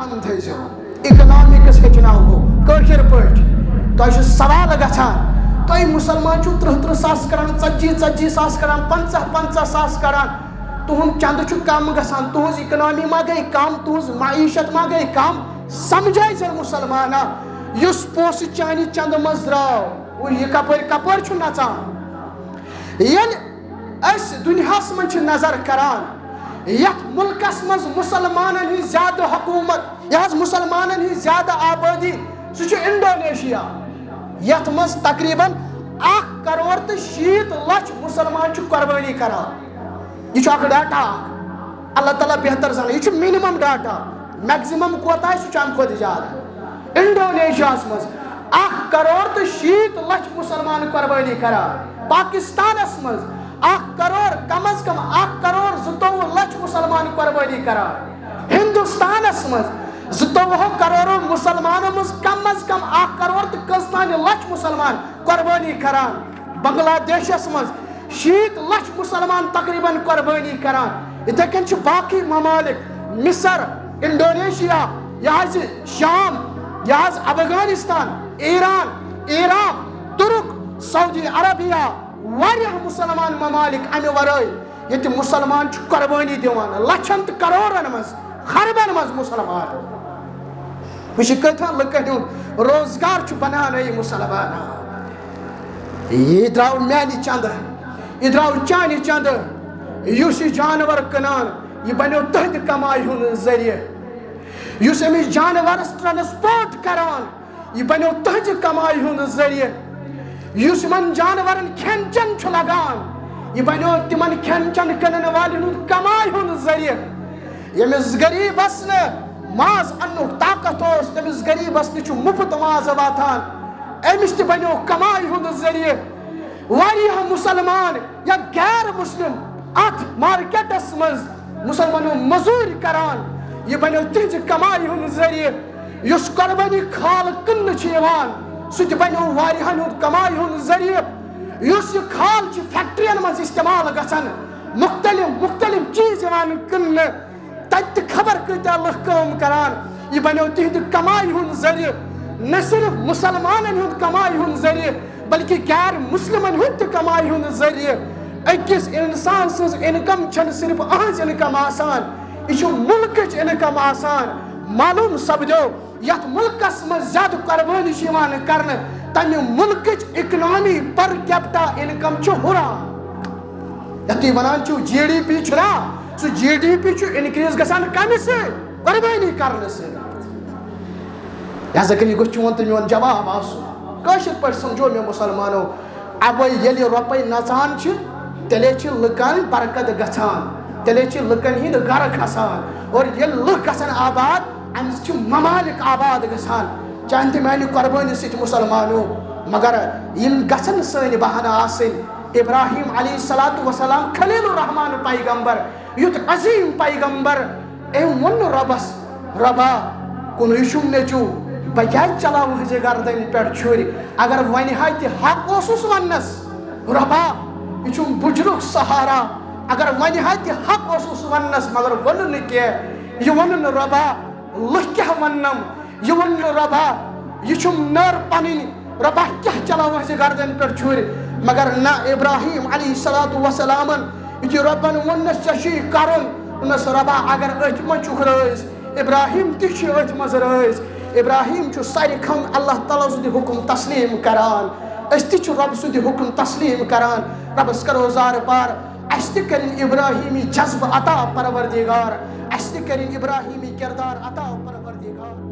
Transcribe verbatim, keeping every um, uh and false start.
پانہٕ تھٲیزیو، اکنامکس ہیٚچھناوہو کٲشِر پٲٹھۍ۔ تۄہہِ چھُ سوال گژھان، تُہۍ مُسلمان چھِو ترٕٛہ ترٕٛہ ساس کران، ژتجی ژتجی ساس کران، پنٛژاہ پنٛژاہ ساس کران، تُہُنٛد چندٕ چھُ کم گژھان، تُہٕنٛز اکنامی ما گٔے کم، تُہٕنٛز معیشت ما گٔے کم؟ سمجھٲیزٮ۪ن مُسلمانا، یُس پونٛسہٕ چانہِ چندٕ منٛز درٛاو، وۄنۍ یہِ کپٲرۍ کپٲرۍ چھُ نژان؟ ییٚلہِ أسۍ دُنیاہس منٛز چھِ نظر کران، یتھ مُلکس منٛز مُسلمانن ہٕنٛز زیادٕ حکوٗمت، یہِ حظ مُسلمانن ہٕنٛز زیادٕ آبٲدی، سُہ چھُ انڈونیشیا، یتھ منٛز تقریباً اکھ کرور تہٕ شیٖتھ لچھ مُسلمان چھِ قۄربٲنی کران۔ یہِ چھُ اکھ ڈاٹا اکھ، اللہ تعالیٰ بہتر زانان، یہِ چھُ مِنِمم ڈاٹا، میکزِمم کوتاہ آسہِ، سُہ چھُ امہِ کھۄتہٕ زیادٕ۔ انڈونیشیاہس منٛز اکھ کرور تہٕ شیٖتھ لچھ مُسلمان قۄربٲنی کران۔ پاکستانس منٛز اکھ کرور، کم از کم اکھ کرور زٕتووُہ لچھ مُسلمان قۄربٲنی کران۔ ہندوستانس منٛز زٕتووُہ کرورو مُسلمانو منٛز کم از کم اکھ کرور تہٕ کٔژتام لچھ مُسلمان قۄربٲنی کران۔ بنگلہ دیشس منٛز شیٖتھ لچھ مُسلمان تقریباً قۄربٲنی کران۔ یِتھے کٔنۍ چھِ باقٕے ممالک، مصر، انڈونیشیا، یہِ حظ شام، یہِ حظ افغانستان، ایران، عراق، ترک، سعودی عربیہ، واریاہ مُسلمان ممالک امہِ ورٲے، ییٚتہِ مُسلمان چھِ قۄربٲنی دِوان لچھن تہٕ کرورن منٛز، خربن منٛز مُسلمان۔ وٕچھِو کۭتہن لُکن ہُنٛد روزگار چھُ بنان یہِ مُسلمان۔ یہِ درٛاو میانہِ چندٕ، یہِ درٛاو چانہِ چندٕ، یُس یہِ جانور کٕنان، یہِ بنیو تُہنٛدِ کمایہِ ہُنٛد ذٔریعہٕ۔ یُس أمِس جانورس ٹرانسپورٹ کران، یہِ بنیو تُہنٛزِ کمایہِ ہُنٛد ذٔریعہٕ۔ یُس یِمن جانورن کھٮ۪ن چٮ۪ن چھُ لگان، یہِ بنیو تِمن کھٮ۪ن چٮ۪ن کٕنن والٮ۪ن ہُنٛد کمایہِ ہُنٛد ذٔریعہٕ۔ ییٚمِس غریٖبس نہٕ ماز اننُک طاقت اوس، تٔمِس غریٖبس نِش چھُ مُفت ماز واتان، أمِس تہِ بنیو کمایہِ ہُنٛد ذٔریعہٕ۔ واریاہ مُسلمان یا غیر مُسلِم اتھ مارکیٹس منٛز مُسلمانو مٔزوٗرۍ کران، یہِ بنیو تِہنٛزِ کمایہِ ہُنٛد ذٔریعہٕ۔ یُس قۄربٲنی کھال کٕننہٕ چھُ یِوان، سُہ تہِ بنیو واریاہن ہُنٛد کمایہِ ہُنٛد ذٔریعہٕ۔ یُس یہِ کھال چھُ فیکٹرین منٛز استعمال گژھان، مُختٔلِف مُختٔلِف چیٖز یِوان کٕننہٕ، تتہِ تہِ خبر کۭتیاہ لُکھ کٲم کران۔ یہِ بنیو تِہنٛدِ کمایہِ ہُنٛد ذٔریعہٕ، نہ صرف مُسلمانن ہُنٛد کمایہِ ہُنٛد ذٔریعہٕ، بلکہِ غیر مُسلمن ہُنٛد تہِ کمایہِ ہُنٛد ذٔریعہٕ۔ أکِس انسان سٕنٛز انکم چھنہٕ صرف أہنٛز انکم آسان، یہِ چھُ مُلکٕچ انکم آسان۔ معلوم سپدیو، یتھ مُلکس منٛز زیادٕ قۄربٲنی چھِ یِوان کرنہٕ، تمہِ مُلکٕچ اکنامی پر کیپٹا انکم چھِ ہُران۔ یتھ تُہۍ ونان چھِو جی ڈی پی چھُنا، سُہ جی ڈی پی چھُ انکریز گژھان کمہِ سۭتۍ؟ قۄربٲنی کرنہٕ سۭتۍ۔ لہذا کٔرِو، یہِ گوٚژھ چون تہٕ میون جواب آسُن۔ کٲشِر پٲٹھۍ سمجھو مےٚ مُسلمانو، اَوَے ییٚلہِ رۄپَے نَژان چھِ، تیٚلے چھِ لُکَن برکت گژھان، تیٚلے چھِ لُکَن ہِنٛدۍ گَرٕ کھسان۔ اور ییٚلہِ لُکھ گژھن آباد، اَمہِ سۭتۍ چھِ ممالک آباد گژھان۔ چانہِ تہِ میانہِ قۄربٲنی سۭتۍ مُسلمانو، مگر یِم گژھن سٲنۍ بہانہٕ آسٕنۍ۔ ابراہیم علیہ الصلوۃ والسلام خلیل الرحمان پیغمبر، یُتھ عظیم پیغمبر، أمۍ ووٚن نہٕ رۄبَس، "رۄبا، کُنُے چھُم نیٚچوٗ، بہٕ کیٛازِ چلاوٕ أہٕنٛزِ گردنہِ پٮ۪ٹھ چھُرۍ؟" اگر وۄنہِ ہا تہِ حق اوسُس وَننَس، "رۄبا، یہِ چھُم بُجرُک سہارا"، اگر وۄنہِ ہا تہِ حق اوسُس وَننَس، مگر ووٚنُن نہٕ کینٛہہ۔ یہِ ووٚنُن نہٕ، "رۄبا، لُکھ کیٛاہ وَننَم؟" یہِ ووٚن نہٕ، "رۄبا، یہِ چھُم نٔر پنٕنۍ، رۄبا کیٛاہ چلاوہَس یہِ گردن پٮ۪ٹھ چھُرۍ؟" مگر نہ، ابراہیم علیہ الصلوۃ والسلامن یُتھُے رۄبن ووٚننَس، "ژےٚ چھُے کرُن"، ووٚننَس، "رۄبا، اگر أتھۍ منٛز چھُکھ رٲضۍ"، ابراہیم تہِ چھُ أتھۍ منٛز رٲضۍ۔ ابراہیم چھُ سارِ کھنٛڈ اللہ تعالیٰ سُنٛد حُکُم تسلیٖم کران۔ أسۍ تہِ چھِ رۄبہٕ سُنٛد حُکُم تسلیٖم کران۔ رۄبس کرو زارٕ پار، اَسہِ تہِ کٔرِن ابراہیمی جذبہٕ عطا پروردگار، اَسہِ تہِ کٔرِن ابراہیمی کردار عطا پروردگار۔